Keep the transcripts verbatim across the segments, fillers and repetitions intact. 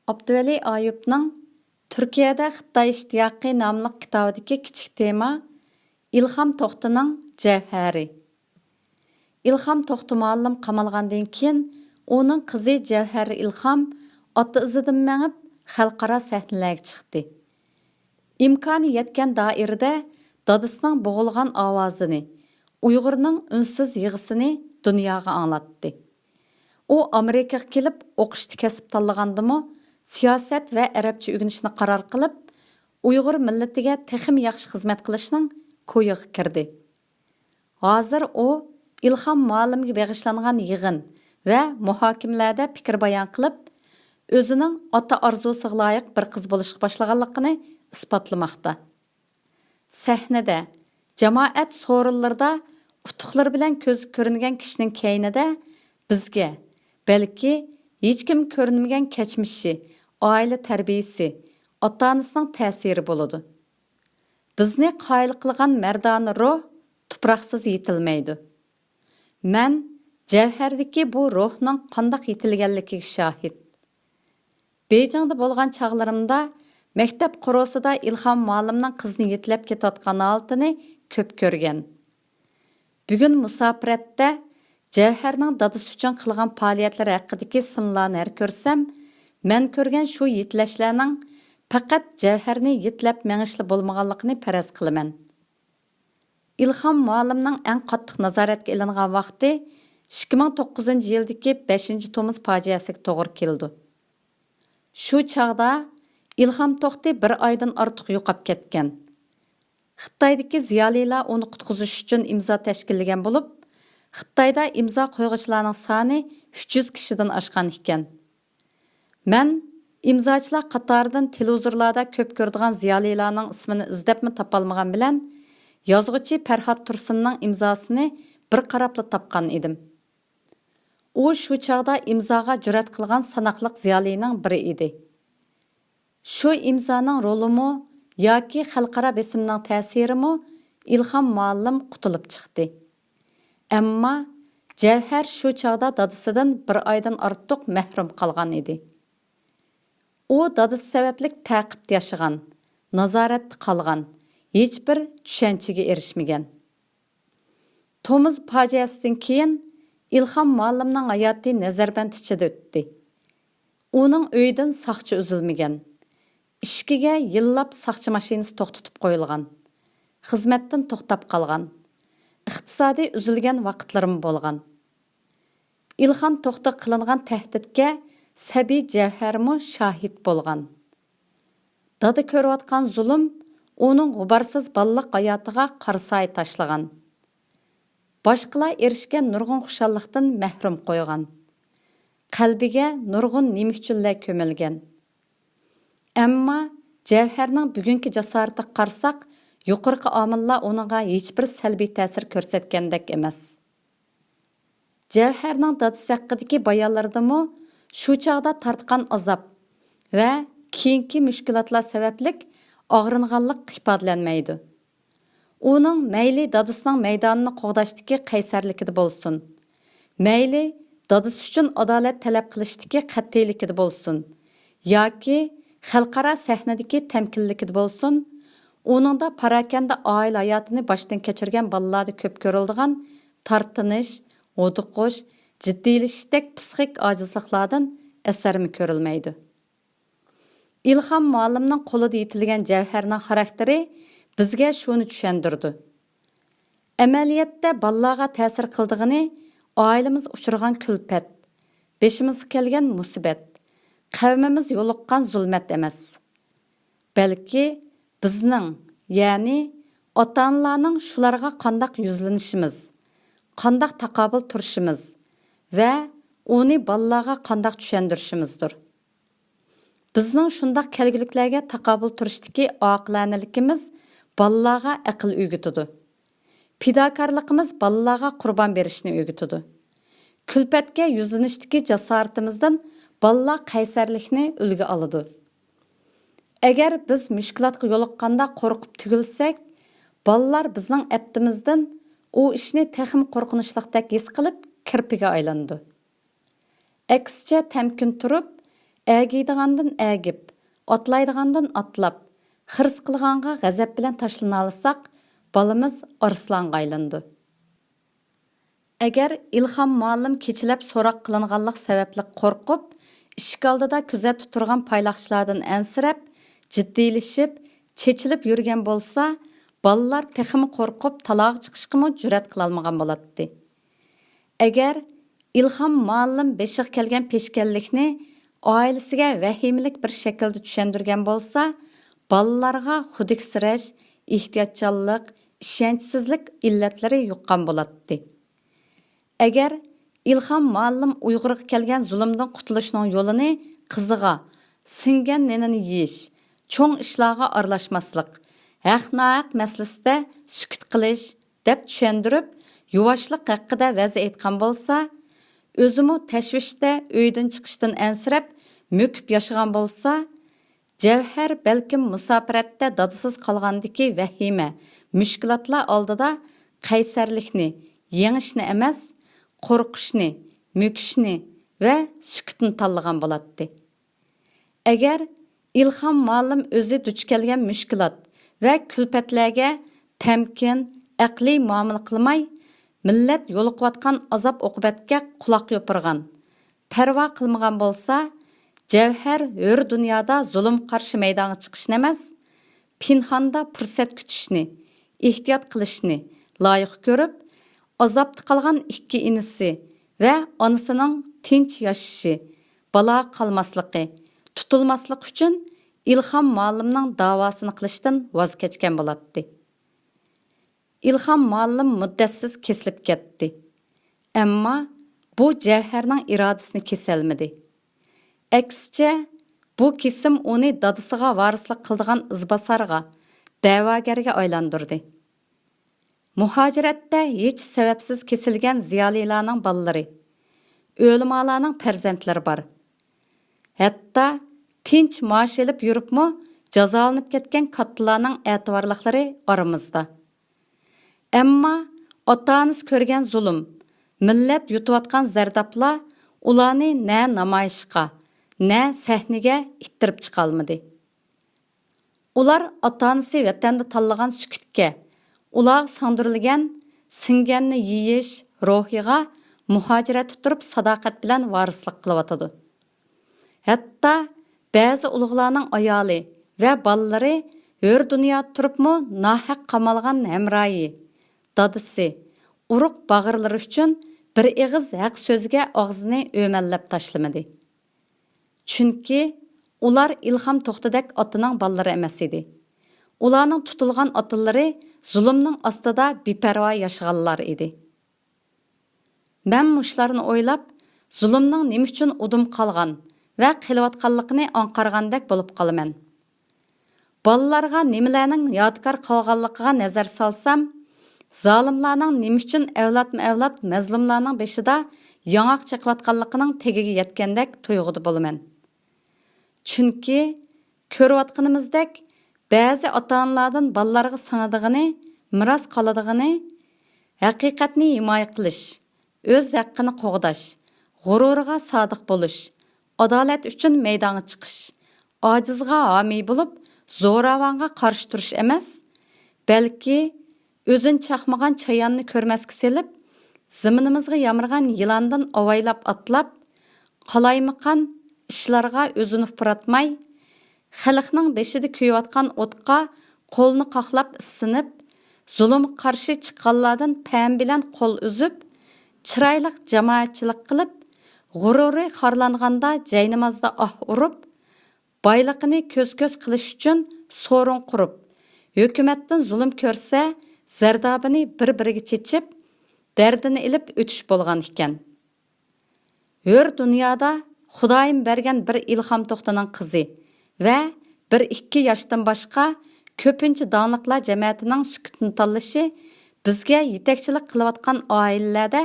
ئابدۇۋەلى ئايۇپنىڭ تۈركىيەدە خىتاي ئىشتىياقى ناملىق كىتابىدىكى كىچىك تېما، ئىلھام توختىنىڭ جەۋھەرى. ئىلھام توختى مۇئەللىم قامالغاندىن كېيىن، ئۇنىڭ قىزى جەۋھەر ئىلھام ئاتا ئىزىدىن مېڭىپ، خەلقئارا سەھنىلەرگە چىقتى. ئىمكانى يەتكەن دائىرىدە دادىسىنىڭ بوغۇلغان ئاۋازىنى، ئۇيغۇرنىڭ ئۈنسىز يىغىسىنى دۇنياغا ئاڭلاتتى. ئۇ ئامېرىكىغا كېلىپ ئوقۇشتا كەسىپ تاللىغاندىمۇ، سىياسەت ۋە ئەرەبچە ئۆگىنىشنى قارار قىلىپ، ئۇيغۇر مىللىتىگە تېخىمۇ ياخشى خىزمەت قىلىشنىڭ كويىغا كىردى. ھازىر ئۇ ئىلھام مۇئەللىمگە بېغىشلانغان يىغىن ۋە مۇھاكىمىلەردە پىكىر بايان قىلىپ، ئۆزىنىڭ ئاتا ئارزۇسىغا لايىق بىر قىز بولۇشقا باشلىغانلىقىنى ئىسپاتلىماقتا. سەھنىدە، جامائەت سورۇنلىرىدا ئۇتۇقلىرى بىلەن كۆزگە كۆرۈنگەن كىشىنىڭ كەينىدە بىزگە، بەلكى ھېچكىم كۆرۈنمىگەن كەچمىشى، ئائىلە تەربىيىسى، ئاتا-ئانىسىنىڭ تەسىرى بولىدۇ. بىزنى قايىل قىلغان مەردانە روھ تۇپراقسىز يېتىلمەيدۇ. مەن جەۋھەردىكى بۇ روھنىڭ قانداق يېتىلگەنلىكىگە شاھىت. بېيجىڭدا بولغان چاغلىرىمدا مەكتەپ قورۇسىدا ئىلھام مۇئەللىمنىڭ قىزنى يېتىلەپ كېتىۋاتقان ھالىتىنى كۆپ كۆرگەن. بۈگۈن مۇساپىرەتتە جەۋھەرنىڭ دادىسى ئۈچۈن قىلغان پائالىيەتلىرى ھەققىدىكى سىنلارنى ھەر كۆرسەم، مەن كۆرگەن شۇ يېتىلەشلەرنىڭ پەقەت جەۋھەرنى يېتىلەپ مېڭىشلا بولمىغانلىقىنى پەرەز قىلىمەن. ئىلھام مۇئەللىمنىڭ ئەڭ قاتتىق نازارەتكە ئېلىنغان ۋاقتى ئىككى مىڭ توققۇزىنچى يىلدىكى بەشىنچى تومۇز پاجىئەسىگە توغرا كېلىدۇ. شۇ چاغدا ئىلھام توختى بىر ئايدىن ئارتۇق يوقاپ كەتكەن. خىتايدىكى زىيالىيلار ئۇنى قۇتقۇزۇش ئۈچۈن ئىمزا تەشكىللىگەن بولۇپ، خىتايدا ئىمزا قويغۇچىلارنىڭ سانى ئۈچ يۈز كىشىدىن ئاشقان ئىكەن. مەن ئىمزاچىلار قاتارىدىن تېلېۋىزورلاردا كۆپ كۆرىدىغان زىيالىيلارنىڭ ئىسمىنى ئىزدەپمۇ تاپالمىغان بىلەن، يازغۇچى پەرھات تۇرسۇننىڭ ئىمزاسىنى بىر قاراپلا تاپقان ئىدىم. ئۇ شۇ چاغدا ئىمزاغا جۈرئەت قىلغان ساناقلىق زىيالىينىڭ بىرى ئىدى. شۇ ئىمزانىڭ رولىمۇ ياكى خەلقئارا بېسىمنىڭ تەسىرىمۇ ئىلھام مۇئەللىم قۇتۇلۇپ چىقتى. ئەمما جەۋھەر شۇ چاغدا دادىسىدىن بىر ئايدىن ئارتۇق مەھرۇم قالغان ئىدى. ئۇ دادىسى سەۋەبلىك تەقىپتە ياشىغان، نازارەتتە قالغان، ھېچبىر چۈشەنچىگە ئېرىشمىگەن. تومۇز پاجىئەسىدىن كېيىن ئىلھام مۇئەللىمنىڭ ھاياتى نەزەربەند ئىچىدە ئۆتتى. ئۇنىڭ ئۆيىدىن ساقچى ئۈزۈلمىگەن. ئىشىكىگە يىللاپ ساقچى ماشىنىسى توختىتىپ قويۇلغان. خىزمەتتىن توختاپ قالغان. ئىقتىسادى ئۈزۈلگەن ۋاقىتلىرىمۇ بولغان. ئىلھام توختىغا قىلىنغان تەھدىتكە سەبىي جەۋھەرمۇ شاھىت بولغان. دادا كۆرۈۋاتقان زۇلۇم ئۇنىڭ غۇبارسىز بالىلىق ھاياتىغا قارا سايە تاشلىغان. باشقىلار ئېرىشكەن نۇرغۇن خۇشاللىقتىن مەھرۇم قويغان. قەلبىگە نۇرغۇن نېمە ئۈچۈنلەر كۆمۈلگەن. ئەمما جەۋھەرنىڭ بۈگۈنكى جاسارىتىگە قارىساق، يۇقىرىقى ئامىللار ئۇنىڭغا ھېچبىر سەلبىي تەسىر كۆرسەتكەندەك ئەمەس. جەۋھەرنىڭ دادىسى ھەققىدىكى بايانلىرىدىمۇ شۇ چاغدا تارتقان ئازاب ۋە كېيىنكى مۈشكۈلاتلار سەۋەبلىك ئاغرىنغانلىق ئىپادىلەنمەيدۇ. ئۇنىڭ مەيلى دادىسىنىڭ مەيدانىنى قوغداشتىكى قەيسەرلىكىدە بولسۇن، مەيلى دادىسى ئۈچۈن ئادالەت تەلەپ قىلىشتىكى قەتئىيلىكىدە بولسۇن ياكى خەلقئارا سەھنىدىكى تەمكىنلىكىدە بولسۇن، ئۇنىڭدا پاراكەندە ئائىلە ھاياتىنى باشتىن كەچۈرگەن بالىلاردا كۆپ كۆرۈلىدىغان تارتىنىش، ھودۇقۇش، جىددىيلىشىشتەك پسىخىك ئاجىزلىقلاردىن ئەسەرمۇ كۆرۈلمەيدۇ. ئىلھام مۇئەللىمنىڭ قولىدا يېتىلگەن جەۋھەرنىڭ خاراكتېرى بىزگە شۇنى چۈشەندۈرىدۇ. ئەمەلىيەتتە بالىلارغا تەسىر قىلىدىغىنى ئائىلىمىز ئۇچرىغان كۈلپەت، بېشىمىزغا كەلگەن مۇسىبەت، قەۋمىمىز يولۇققان زۇلمەت ئەمەس. بەلكى بىزنىڭ، يەنى ئاتا-ئانىلارنىڭ شۇلارغا قانداق يۈزلىنىشىمىز، قانداق تاقابىل تۇرۇشىمىز ۋە ئۇنى بالىلارغا قانداق چۈشەندۈرۈشىمىزدۇر. بىزنىڭ شۇنداق كەلگۈلۈكلەرگە تاقابىل تۇرۇشتىكى ئاقىلانىلىكىمىز بالىلارغا ئەقىل ئۆگىتىدۇ. پىداكارلىقىمىز بالىلارغا قۇربان بېرىشنى ئۆگىتىدۇ. كۈلپەتكە يۈزلىنىشتىكى جاسارىتىمىزدىن بالىلار قەيسەرلىكنى ئۈلگە ئالىدۇ. ئەگەر بىز مۈشكۈلاتقا يولۇققاندا قورقۇپ تۈگۈلسەك، بالىلار بىزنىڭ ئەپتىمىزدىن ئۇ ئىشنى تېخىمۇ قورقۇنچلۇقتەك ھېس قىلىپ، كىرپىگە ئايلىنىدۇ. ئەكسىچە، تەمكىن تۇرۇپ، ئەگىيدىغاندىن ئەگىپ، ئاتلايدىغاندىن ئاتلاپ، خىرىس قىلغانغا غەزەپ بىلەن تاشلىنالىساق، بالىمىز ئارسلانغا ئايلىنىدۇ. ئەگەر ئىلھام مۇئەللىم كېچىلەپ سوراق قىلىنغانلىق سەۋەبلىك قورقۇپ، ئىشىك ئالدىدا كۆزەتتە تۇرغان پايلاقچىلاردىن ئەنسىرەپ، جىددىيلىشىپ، چېچىلىپ يۈرگەن بولسا، بالىلار تېخىمۇ قورقۇپ، تالاغا چىقىشقىمۇ جۈرئەت قىلالمىغان بولاتتى. ئەگەر ئىلھام مۇئەللىم بېشىغا كەلگەن پېشكەللىكنى ئائىلىسىگە ۋەھىمىلىك بىر شەكىلدە چۈشەندۈرگەن بولسا، بالىلارغا خۇدۈكسىرەش، ئېھتىياتچانلىق، ئىشەنچسىزلىك ئىللەتلىرى يۇققان بولاتتى. ئەگەر ئىلھام مۇئەللىم ئۇيغۇرغا كەلگەن زۇلۇمدىن قۇتۇلۇشنىڭ يولىنى قىزىغا سىڭگەن نېنىنى يېيىش، چوڭ ئىشلارغا ئارىلاشماسلىق، ھەق-ناھەق مەسىلىسىدە سۈكۈت قىلىش دەپ چۈشەندۈرۈپ، يۇۋاشلىق ھەققىدە ۋەز ئېيتقان بولسا، ئۆزىمۇ تەشۋىشتە ئۆيدىن چىقىشتىن ئەنسىرەپ، مۆكۈپ ياشىغان بولسا، جەۋھەر بەلكىم مۇساپىرەتتە دادىسىز قالغاندىكى ۋەھىمە، مۈشكۈلاتلار ئالدىدا قەيسەرلىكنى، يېڭىشنى ئەمەس، قورقۇشنى، مۆكۈشنى ۋە سۈكۈتنى تاللىغان بولاتتى. ئەگەر ئىلھام مۇئەللىم ئۆزى دۇچ كەلگەن مۈشكۈلات ۋە كۈلپەتلەرگە تەمكىن، ئەقلىي مۇئامىلە قىلماي، مىللەت يولۇقۇۋاتقان ئازاب-ئوقۇبەتكە قۇلاق يوپۇرغان، پەرۋا قىلمىغان بولسا، جەۋھەر ھۆر دۇنيادا زۇلۇمغا قارشى مەيدانغا چىقىشنى ئەمەس، پىنھاندا پۇرسەت كۈتۈشنى، ئېھتىيات قىلىشنى لايىق كۆرۈپ، ئازابتا قالغان ئىككى ئىنىسى ۋە ئانىسىنىڭ تىنچ ياشىشى، بالاغا قالماسلىقى، تۇتۇلماسلىقى ئۈچۈن ئىلھام مۇئەللىمنىڭ داۋاسىنى قىلىشتىن ۋاز كەچكەن بولاتتى. ئىلھام مۇئەللىم مۇددەتسىز كېسىلىپ كەتتى. ئەمما بۇ جەۋھەرنىڭ ئىرادىسىنى كېسەلمىدى. ئەكسىچە، بۇ كېسىم ئۇنى دادىسىغا ۋارىسلىق قىلىدىغان ئىزباسارغا، دەۋاگەرگە ئايلاندۇردى. مۇھاجىرەتتە ھېچ سەۋەبسىز كېسىلگەن زىيالىيلارنىڭ بالىلىرى، ئۆلىمالارنىڭ پەرزەنتلىرى بار. ھەتتا تىنچ مائاش ئېلىپ يۈرۈپمۇ جازالىنىپ كەتكەن كاتتىلارنىڭ ئەتىۋارلىقلىرى ئارىمىزدا. ئەمما ئاتا-ئانىسى كۆرگەن زۇلۇم، مىللەت يۇتۇۋاتقان زەردابلار ئۇلارنى نە نامايىشقا، نە سەھنىگە ئىتتىرىپ چىقالمىدى. ئۇلار ئاتا-ئانىسى ۋەتەندە تاللىغان سۈكۈتكە، ئۇلارغا سىڭدۈرۈلگەن سىڭگەننى يېيىش روھىغا مۇھاجىرەتتە تۇرۇپ ساداقەت بىلەن ۋارىسلىق قىلىۋاتىدۇ. ھەتتا بەزى ئۇلۇغلارنىڭ ئايالى ۋە بالىلىرى ھۆر دۇنيادا تۇرۇپمۇ ناھەق قامالغان ھەمراھى، دادىسى، ئۇرۇق-باغرىلىرى ئۈچۈن بىر ئېغىز ھەق سۆزگە ئاغزىنى ئۆمەللەپ تاشلىمىدى. چۈنكى ئۇلار ئىلھام توختىدەك ئاتىنىڭ بالىلىرى ئەمەس ئىدى. ئۇلارنىڭ تۇتۇلغان ئاتىلىرى زۇلۇمنىڭ ئاستىدا بىپەرۋا ياشىغانلار ئىدى. مەن مۇشۇلارنى ئويلاپ، زۇلۇمنىڭ نېمە ئۈچۈن ئۇدۇم قالغان ۋە قېلىۋاتقانلىقىنى ئاڭقارغاندەك بولۇپ قالىمەن. بالىلارغا نېمىلەرنىڭ يادىكار قالغانلىقىغا نەزەر سالسام، زالىملارنىڭ نېمە ئۈچۈن ئەۋلادمۇ ئەۋلاد مەزلۇملارنىڭ بېشىدا ياڭاق چېقىۋاتقانلىقىنىڭ تېگىگە يەتكەندەك تۇيغۇدا بولىمەن. چۈنكى كۆرۈۋاتقىنىمىزدەك، بەزى ئاتا-ئانىلاردىن بالىلارغا سىڭىدىغىنى، مىراس قالىدىغىنى، ھەقىقەتنى ھىمايە قىلىش، ئۆز ھەققىنى قوغداش، غۇرۇرىغا سادىق بولۇش، ئادالەت ئۈچۈن مەيدانغا چىقىش، ئاجىزغا ھامىي بولۇپ، زوراۋانغا قارشى تۇرۇش ئەمەس، بەلكى ئۆزىنى چاقمىغان چاياننى كۆرمەسكە سېلىپ، زېمىنىمىزغا يامرىغان يىلاندىن ئاۋايلاپ ئاتلاپ، قالايمىقان ئىشلارغا ئۆزىنى ئۇپراتماي، خەلقنىڭ بېشىدا كۆيۈۋاتقان ئوتقا قولىنى قاقلاپ ئىسسىنىپ، زۇلۇمغا قارشى چىققانلاردىن پەم بىلەن قول ئۈزۈپ، چىرايلىق جامائەتچىلىك قىلىپ، غۇرۇرى خارلانغاندا جاينامازدا ئاھ ئۇرۇپ، بايلىقىنى كۆز-كۆز قىلىش ئۈچۈن سورۇن قۇرۇپ، ھۆكۈمەتتىن زۇلۇم كۆرسە، زەردابىنى بىر-بىرىگە چېچىپ، دەردىنى ئېلىپ ئۆتۈش بولغان ئىكەن. ھۆر دۇنيادا خۇدايىم بەرگەن بىر ئىلھام توختىنىڭ قىزى ۋە بىر-ئىككى ياشتىن باشقا كۆپىنچە داڭلىقلار جەمەتىنىڭ سۈكۈتنى تاللىشى بىزگە يېتەكچىلىك قىلىۋاتقان ئائىلىلەردە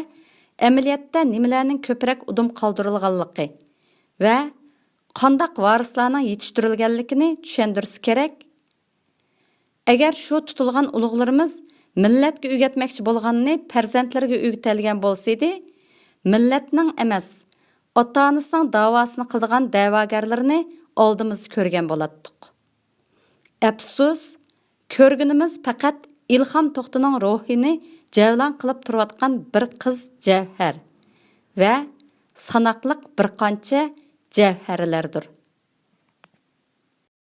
ئەمەلىيەتتە نېمىلەرنىڭ كۆپرەك ئۇدۇم قالدۇرۇلغانلىقى ۋە قانداق ۋارىسلارنىڭ يېتىشتۈرۈلگەنلىكىنى چۈشەندۈرسە كېرەك. ئەگەر شۇ تۇتۇلغان ئۇلۇغلىرىمىز مىللەتكە ئۆگەتمەكچى بولغاننى پەرزەنتلىرىگە ئۆگىتەلىگەن بولسىدى، مىللەتنىڭ ئەمەس، ئاتا-ئانىسىنىڭ داۋاسىنى قىلىدىغان دەۋاگەرلىرىنى ئالدىمىزدا كۆرگەن بولاتتۇق. ئەپسۇس، كۆرگىنىمىز پەقەت ئىلھام توختىنىڭ روھىنى جەۋلان قىلىپ تۇرۇۋاتقان بىر قىز جەۋھەر ۋە ساناقلىق بىر قانچە جەۋھەرلەردۇر.